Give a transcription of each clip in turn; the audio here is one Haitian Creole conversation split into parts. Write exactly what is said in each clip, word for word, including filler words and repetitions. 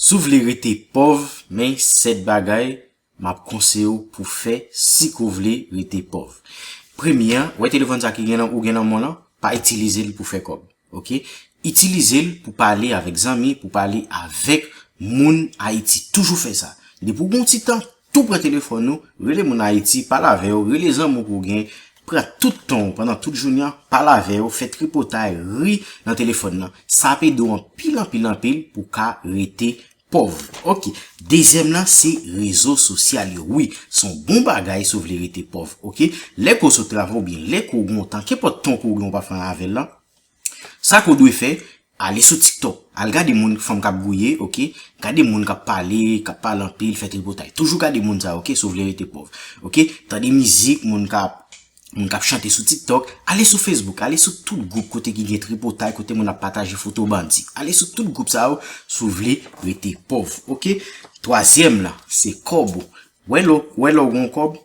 Si w vle rete pòv, men sèt bagay m ap konseye w pou fè si ke w vle rete pòv. Premye an, wè telefòn sa ki gen nan, ou gen nan men w lan, pa itilize l pou fè kòb. Oke? Itilize l pou pale avèk zanmi, pou pale avèk moun Ayiti. Toujou fè sa. Depi w gen yon ti tan, tou pran telefòn ou, rele moun Ayiti, pale avè yo, rele zanmi w ke w gen, pran tout tan w pandan tout jounen an, pale avè yo, fè tripotay, ri nan telefòn nan. Sa ap ede w anpil, anpil, anpil pou w ka rete pòv. Oke. Dezyèm lan, se rezo sosyal yo. Wi, se yon bon bagay si w vle rete pòv. Oke. Lè ke w sot travay oubyen lè ke w gen yon tan, kenpòt tan ke w gen w pa fè anyen avè l lan, sa ke w dwe fè, ale sou TikTok. Al gade moun, fanm k ap gouye, oke? Gade moun k ap pale, k ap pale anpil, fè tripotay. Toujou gade moun sa yo, oke? Si w vle rete pòv. Oke? Tande mizik, moun k ap moun k ap chante sou TikTok, ale sou Facebook, ale sou tout gwoup kote ki gen tripotay, kote moun ap pataje foto bandi. Ale sou tout gwoup sa yo si w vle rete pòv, oke? Twazyèm lan, se kòb ou. Wè lè w, wè lè w gen yon kòb,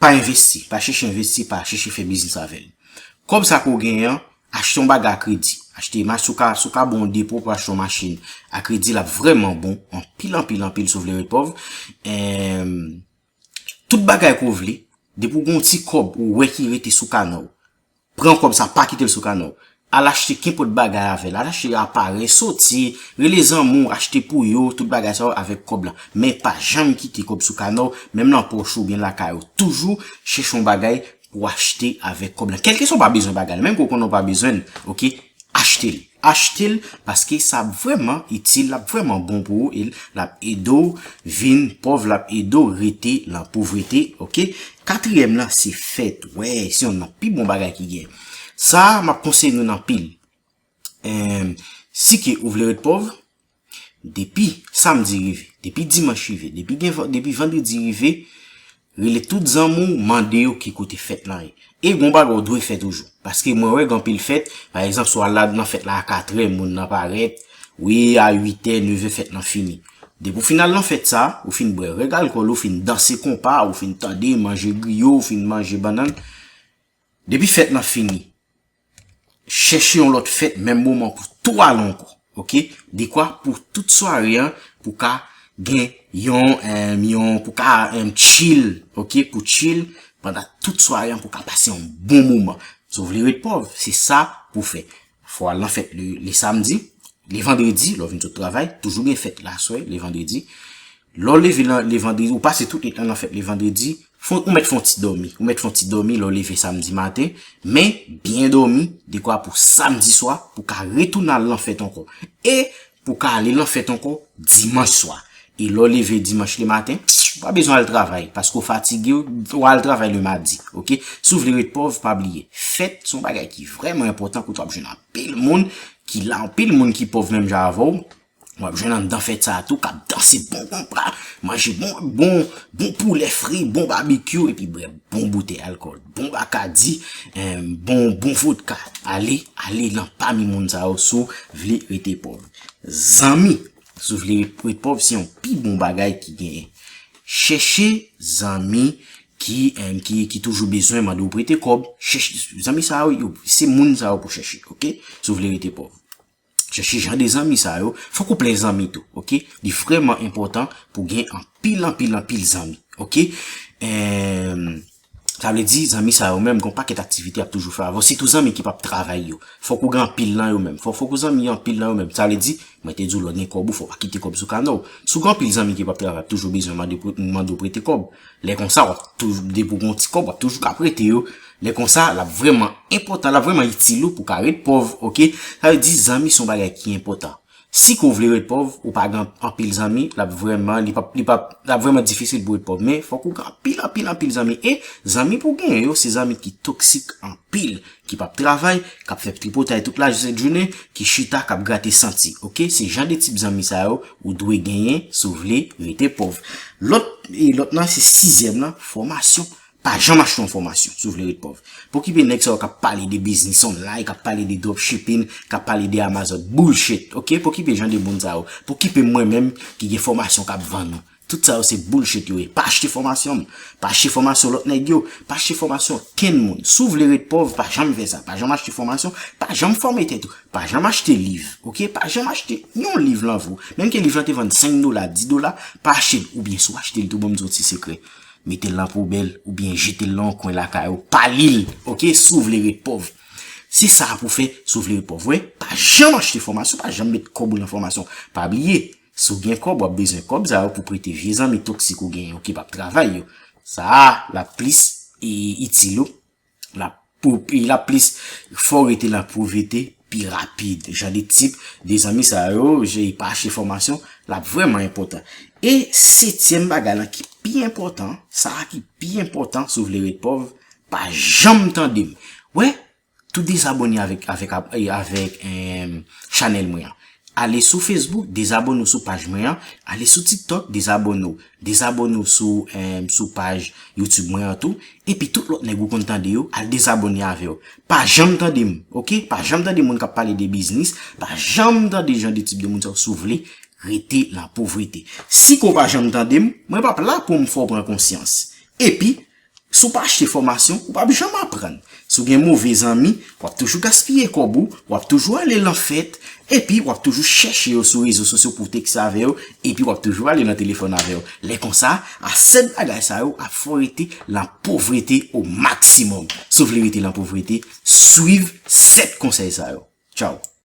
pa envesti, pa chèche envesti, pa chèche fè biznis avè l. Kòb sa ke w genyen an, achte yon bagay a kredi. Achte, ma-, si w ka, si w ka ba yon depo pou achte yon machin a kredi, l ap vrèman bon, anpil, anpil, anpil, si w vle rete pòv. Em, Tout bagay ke w vle, depi w gen yon ti kòb ou wè ki rete sou kanè w, pran kòb sa, pa kite l sou kanè w. Al achte kenpòt bagay avè l, al achte aparèy, soti, rele zanmi w, achte pou yo, tout bagay sa yo avèk kòb lan. Men pa janm kite kòb sou kanè w, menm nan pòch ou oubyen lakay ou. Toujou chèche yon bagay pou w achte avèk kòb lan. Kèlkeswa w pa bezwen bagay la, menm ke w konnen w pa bezwen l, oke? Achte l. Achte l paske sa ap vrèman itil, l ap vrèman bon pou ou e l ap ede w vin pòv, l ap ede w rete nan povrete, oke? Katriyèm lan, se fèt. Wè, se youn nan pi bon bagay ki gen. Sa a, m ap konseye nou l anpil. Em, si ke ou vle ret pòv, depi samdi rive, depi dimanch rive, depi gen van-, depi vandredi rive, rele tout zanmi w, mande yo ki kote fèt lan ye. E gon bagay w dwe fè toujou. Paske mwen wè gen anpil fèt, pa egzanp, si w al la nan fèt la a katrè, moun nan parèt, wi, a uitè, nevè, fèt lan fini. Depi w fin al nan fèt sa, ou fin bwè règ alkòl, ou fin danse konpa, ou fin tande, manje griyo, ou fin manje bannann. Depi fèt lan fini, chèche yon lòt fèt menm moman pou tou al ankò, oke? Dekwa pou tout sware an, pou ka gen yon, em, yon, pou ka, em, chill, oke? Pou chill pandan tout sware an, pou ka pase yon bon moman. Si w vle ret pòv, se sa pou w fè. Fò w al nan fèt le, le samdi, le vandredi, lè w vin sot travay, toujou gen fèt laswè, le vandredi. Lè w leve lan, le vandredi, ou pase tout nèt lan nan fèt le vandredi, fò, ou mèt fè yon ti dòmi. Ou mèt fè yon ti dòmi lè w leve samdi maten, men byen dòmi, dekwa pou samdi swa, pou ka retounen al lan fèt ankò. E pou ka ale lan fèt ankò dimanch swa. E lè w leve dimanch le maten, ou pa bezwen al travay, paske w fatige, w al travay le madi, oke? Si w vle ret pòv, pa bliye, fèt se yon bagay ki vrèman enpòtan kote w ap jwenn anpil moun ki la, anpil moun ki pòv menm jan avè w. W ap jwenn anndan fèt sa a tou, k ap danse bon konpa, manje bon, bon, bon poulè fri, bon babikyou, epi bwè bon boutèy alkòl, bon bakadi, em, bon, bon vodka. Ale, ale lan pami moun sa yo si w vle rete pòv. Zanmi, si w vle ret pòv, se yon pi bon bagay ki genyen. Chèche zanmi ki, em, ki, ki toujou bezwen mande w prete kòb. Chèche zanmi sa yo, yo, se moun sa yo pou chèche, oke? Si w vle rete pòv. Chèche jan de zanmi sa yo. Fòk ou plen zanmi tou, oke? Li vrèman enpòtan pou gen anpil, anpil, anpil zanmi, oke? Em, sa vle di, zanmi sa yo menm, gen yon pakèt aktivite y ap toujou fè avè w. Sitou zanmi ki p ap travay yo. Fòk ou gen anpil nan yo menm. Fò, fòk ou zanmi anpil nan yo menm. Sa vle di, mwen te di w lè w gen kòb ou, fò w pa kite kòb sou kanè w. Si w gen anpil zanmi ki p ap travay, ap toujou bezwen mande, mande w prete kòb. Lè konsa, w ap toujou, depi w gen yon ti kòb, w ap toujou ka prete yo. Lè konsa, l ap vrèman enpòtan, l ap vrèman itil ou pou w ka ret pòv, oke? Sa vle di, zanmi se yon bagay ki enpòtan. Si ke w vle ret pòv, ou pa gen anpil zanmi, l ap vrèman, li p ap, li p ap, l ap vrèman difisil pou w ret pòv. Men, fòk ou gen anpil, anpil, anpil zanmi. E zanmi pou w genyen yo, se zanmi ki toksik anpil, ki p ap travay, k ap fè tripotay tout lajounen, ki chita, k ap grate santi. Oke? Se jan de tip zanmi sa yo ou dwe genyen si w vle rete pòv. Lòt, e lòt lan, se sizyèm lan, fòmasyon. Pa janm achte yon fòmasyon si w vle ret pòv. Pa okipe nèg sa yo k ap pale de biznis online, k ap pale de dropshipping, k ap pale de Amazon. Bullshit, oke? Pa okipe jan de moun sa yo. Pa okipe mwen menm ki gen fòmasyon k ap vann ou. Tout sa yo se bullshit yo ye. Pa achte fòmasyon m. Pa achte fòmasyon lòt nèg yo. Pa achte fòmasyon kenn moun. Si w vle ret pòv, pa janm fè sa. Pa janm achte fòmasyon. Pa janm fòme tèt ou. Pa janm achte liv. Oke? Pa janm achte yon liv lan vi w. Menm ke liv lan te vann senk dola, dis dola, pa achte l. Oubyen si w achte l tou, ban m di w yon ti sekrè. Mete l nan poubèl oubyen jete l nan yon kwen lakay ou. Pa li l. Oke? Si w vle ret pòv. Se sa pou fè si w vle ret pòv. Wè, pa janm achte fòmasyon, pa janm met kòb ou nan fòmasyon. Pa bliye, si w gen kòb, w ap bezwen kòb sa yo pou prete vye zanmi toksik ou genyen yo ki p ap travay yo. Sa a, l ap plis e, itil ou. L ap pou, e l ap plis fè w rete nan povrete pi rapid. Jan de tip de zanmi sa yo, je pa achte fòmasyon, l ap vrèman enpòtan. E setyèm bagay lan ki pi enpòtan, sa a ki pi enpòtan si w vle ret pòv, pa janm tande m. Wè, tou dezabòne avèk, avèk, avèk, em, chanèl mwen an. Ale sou Facebook, dezabòne w sou paj mwen an. Ale sou TikTok, dezabòne w. Dezabòne w sou, em, sou paj YouTube mwen an tou. Epi tout lòt nèg ou konn tande yo, al dezabòne avè yo. Pa janm tande m, oke? Pa janm tande moun k ap pale de biznis. Pa janm tande jan de tip de moun sa yo si w vle rete lan povrete. Si ke w pa janm tande m, mwen p ap la pou m fè w pran konsyans. Epi, si w pa achte fòmasyon, ou p ap janm aprann. Si w gen move zanmi, w ap toujou gaspiye kòb ou, w ap toujou ale lan fèt, epi w ap toujou chèche yo sou rezo sosyo pou w tekste avè yo, epi w ap toujou ale nan telefòn avè yo. Lè konsa, a sèt bagay sa yo ap fè w rete lan povrete o maksimòm. Si w vle rete lan povrete, swiv sèt konsèy sa yo. Tchaw!